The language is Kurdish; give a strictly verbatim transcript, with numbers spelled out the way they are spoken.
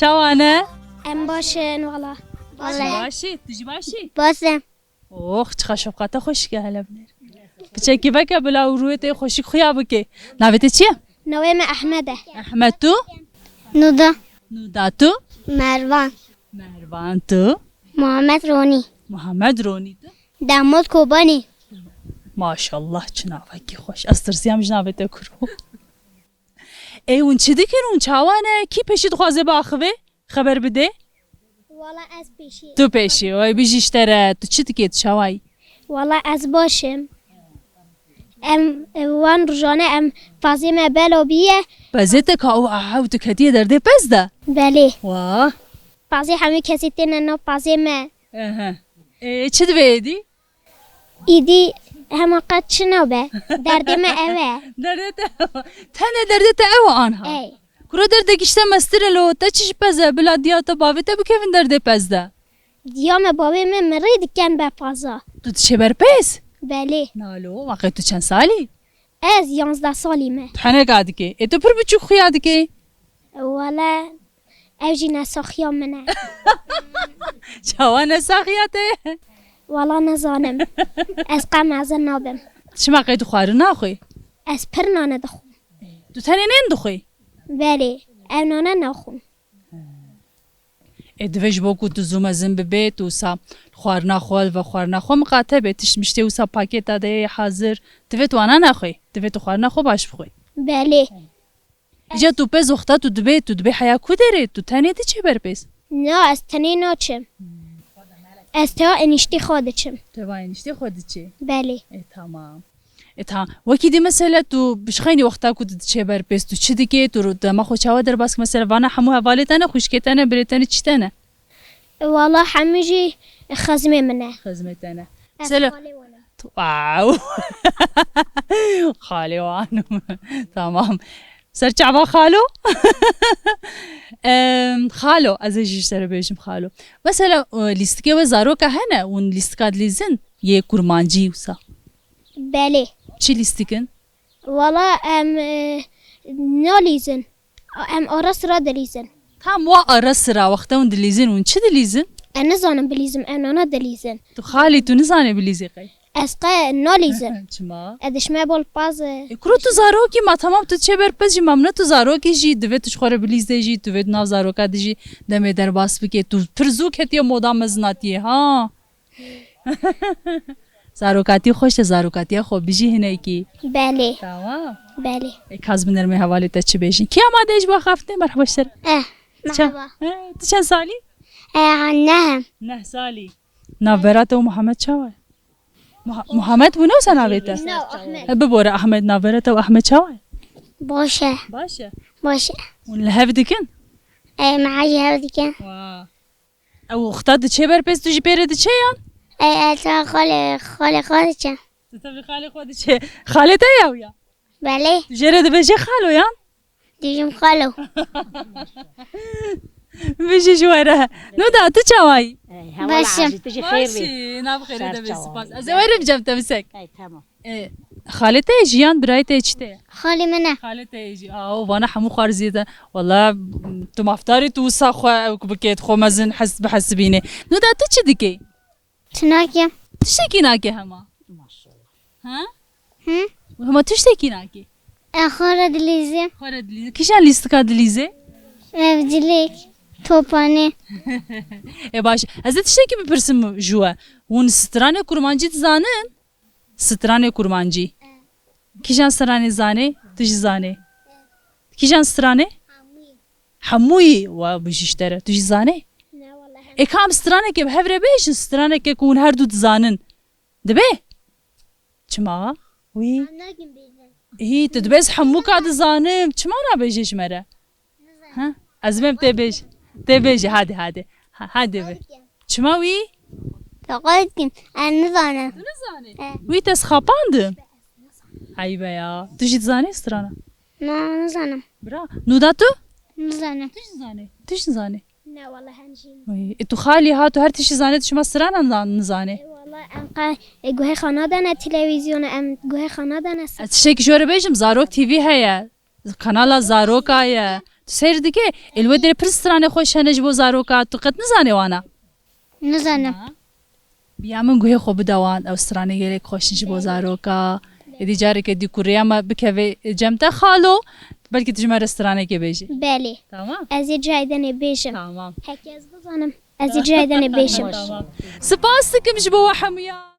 Tawane? Em baş in, wala. Wala. Baş î, tu jî baş î? Baş im. Oh, çiqa şefqata xweşik e hele binêr. Piçekî veke bila û rûyê te xweşik xuya bike. Navê te çi ye? Navê me Ehmed e. Ehmed, tu? Nuda. Nuda, tu? Mervan. Mervan, tu? Muhammed Ronî. Muhammed Ronî, tu? Demot Kobanî. Maşallah, çi navekî xweş. Ez tirsiyam ji navê te kuro. Ê, hûn çi dikin? Hûn çawa ne? Kî pêşî dixwaze biaxivê? Xeber bidê? Wala ez pêşî. Tu pêşî, oy bijî ji te re. Tu çi dikê, tu çawa yî? Wala ez baş im. Em, e, wan rojane em pazê me bela bîye. Pezê te ka û aha û tu ketiye derdê pez de? Belê. Wah. Pazê hemî kesî têne nav pazê me. Ehe. Ê, çi divê êdî? Îdî hema qet çi nabe? Derdê me ev e. Derdê te ew e. Tenê derdê te ew e anha. Ey. Kuro derdek işte mestir e lo. Te çi ji pez e? Bila diya te bavê te bikevin derdê pez de. Diya me bavê me mirî diken be paza. Tu diçê ber pez? Belê. Nalo, waqê tu çend salî? Ez yanzdeh salî me. Tu heneka dikê. Ê tu pir biçûk xuya dikê. Wele, ev jî nesaxiya min e. Çawa nesaxiya te ye? Wala nizanim. Ez qe mezin nabim. Çima qey tu xwarin naxwî? Ez pir nane dixwim. Tu tenê nên dixwî? Belê, ev nane naxwim. Ê, divê ji bo ku tu zû mezin bibê, tu wisa xwarina xwe, li ve xwarina xwe miqate bê, tişt miştê wisa pakêta de ye hazir. Divê tu wana nexwî. Divê tu xwarina xwe baş bixwî. Belê. Îca tu pez wexta tu dibê, tu dibê heya ku derê, tu tenê diçê ber pez? Na, ez tenê naçim. Ez tewa eniştê xwe diçim. Tewa eniştê xwe diçê? Belê. E, tamam. E, tamam. Wekî dî mesela tu bişxeynî wexta ku tu diçê ber pez, tu çi dikê, tu dema xwe çawa derbas kî? Mesela vana hemû hevalê te ne, xwişkê te ne, birê te ne, çi te ne? Wala hemû jî xezmê min e. Xezmê te ne. Ez Selo- xalê wan im. Wow. Xalê wan im. Tamam. Ser çava xalo? Em, xalo, ez ê jî ji te re bêjim xalo. Mesela, e, lîstikê we zaroka hene, hûn lîstika dilîzin? Yê kurmancî wisa? Belê. Çi lîstik in? Wala em, e, nalîzin. Em ara sira dilîzin. Tam wa ara sira wexta hûn dilîzin, hûn çi dilîzin? Ez nizanim bilîzim, em nana dilîzin. Tu xalî tu nizanî bilîzî qey? Ez qe nalîzim. Çima? Ez dişme bol paz e. E, kuro tu zarokî ma, tamam tu çê ber pez jî ma, ne tu zarokî jî, divê tu ji xwe re bilîzê jî, tu vê tu nav zaroka de jî demê derbas bikê. Tu pir zû ketiye moda mezinatiyê, ha? Zarokatî xweş e, zarokatiya xwe bijî hinekî. Belê. Tamam. Belê. E, kaz binermê hevalê te çi bêjin? Kî amade ji bo axaftinê? Merhaba ji te re. Eh, Ça- merhaba. Eh, tu çend salî? Eh, neh. Neh salî. Navbera te û Muhammed çawa ye? Muha- Muhammed bû ne wisa navê te? No, Ahmed. E, bibore Ahmed, navbera te û Ahmed çawa ye? Baş e. Baş e. Baş e. Hûn li hev dikin? E, me ji hev dikin. Wa. Ew wexta diçê ber pez, tu jî pê re diçê yan? Ey, ez xalê, xalê xwe diçim. Tu tevî xalê xwe diçê. Xalê te ye ew ya? Belê. Tu jê re dibêjê xalo yan? Dijim xalo. Bijî ji we re. Nuda, tu çawa yî? Ey, heval Baş im. Ajî, tu jî xêr bî. Baş î, nav xêrê de bê, spas. Ez ê werim cem te bisek. Ey, tamam. E, xalê te ye jî yan birayê te ye, çi te ye? Xalê min e. Xalê te ye jî. Aw, vana hemû xwarziyê te. Wala, tu mafdarî tu wisa xwe ew bikê, xwe mezin hes-, bihesibînê. Nuda tu çi dikê? Çi nake? Tiştekî nake hema. Maşallah. Ha? Hı? Hema tiştekî nake. E, xwe re dilîzim. Xwe re dilîzî. Kîjan lîstika dilîzê? Evcilik, topanî. E baş. Ez ê tiştekî bipirsim ji we. Hûn stranê kurmancî dizanin? Stranê kurmancî. Kîjan stranê zanê? Tu jî zanê. Kîjan stranê? Hemûyî. Hemûyî. Wa bijî ji te re. Tu jî zanê? Ne, wallahî. Ê, kam stranekê bi hev re bêjin, stranekê ku hûn her du dizanin. Dibe? Çima? Wî? Em nakin bêjin. Hî, tu dibê ez hemûka dizanim. Çima nabêjê ji me re? Ha? Ez bêm tê bêj. Tê bêjê, hadi, hadi. Ha, hadi be. Çima wî? Toqayt kim? Ez nizanim. Tu nizanî? E. Wî te ez xapandim. Eybe ya. Tu jî dizanî strana? Na, nizanim. Bira. Nuda tu? Nizanim. Tu jî zanî. Tu jî zanî. Ne, wala hen jî. Oy, e, tu xalî ha, tu her tiştî zanî, tu şima strana na-, nizanî. E, wala em qe, e, guhê xana de ne televîzyona, em guhê xana de ne. Ez tiştekî ji we re bêjim, Zarok T V heye. Kanala Zaroka ye. Tu Seyr dike, ê li we derê pir stranê xweş hene ji bo zaroka, tu qet nizanê wana? Nizanim. Biya min guhê xwe bide wan, ew stranê gelek xweş in ji bo zaroka. Êdî careke dî ku rêya me bikeve cem te xalo, belkî tu ji me re stranekê bêjî. Belê. Tamam? Ez ê cayê dinê bêjim. Tamam. Heke ez bizanim, ez ê cayê dinê bêjim. Tamam. Spas dikim ji bo we hemûya.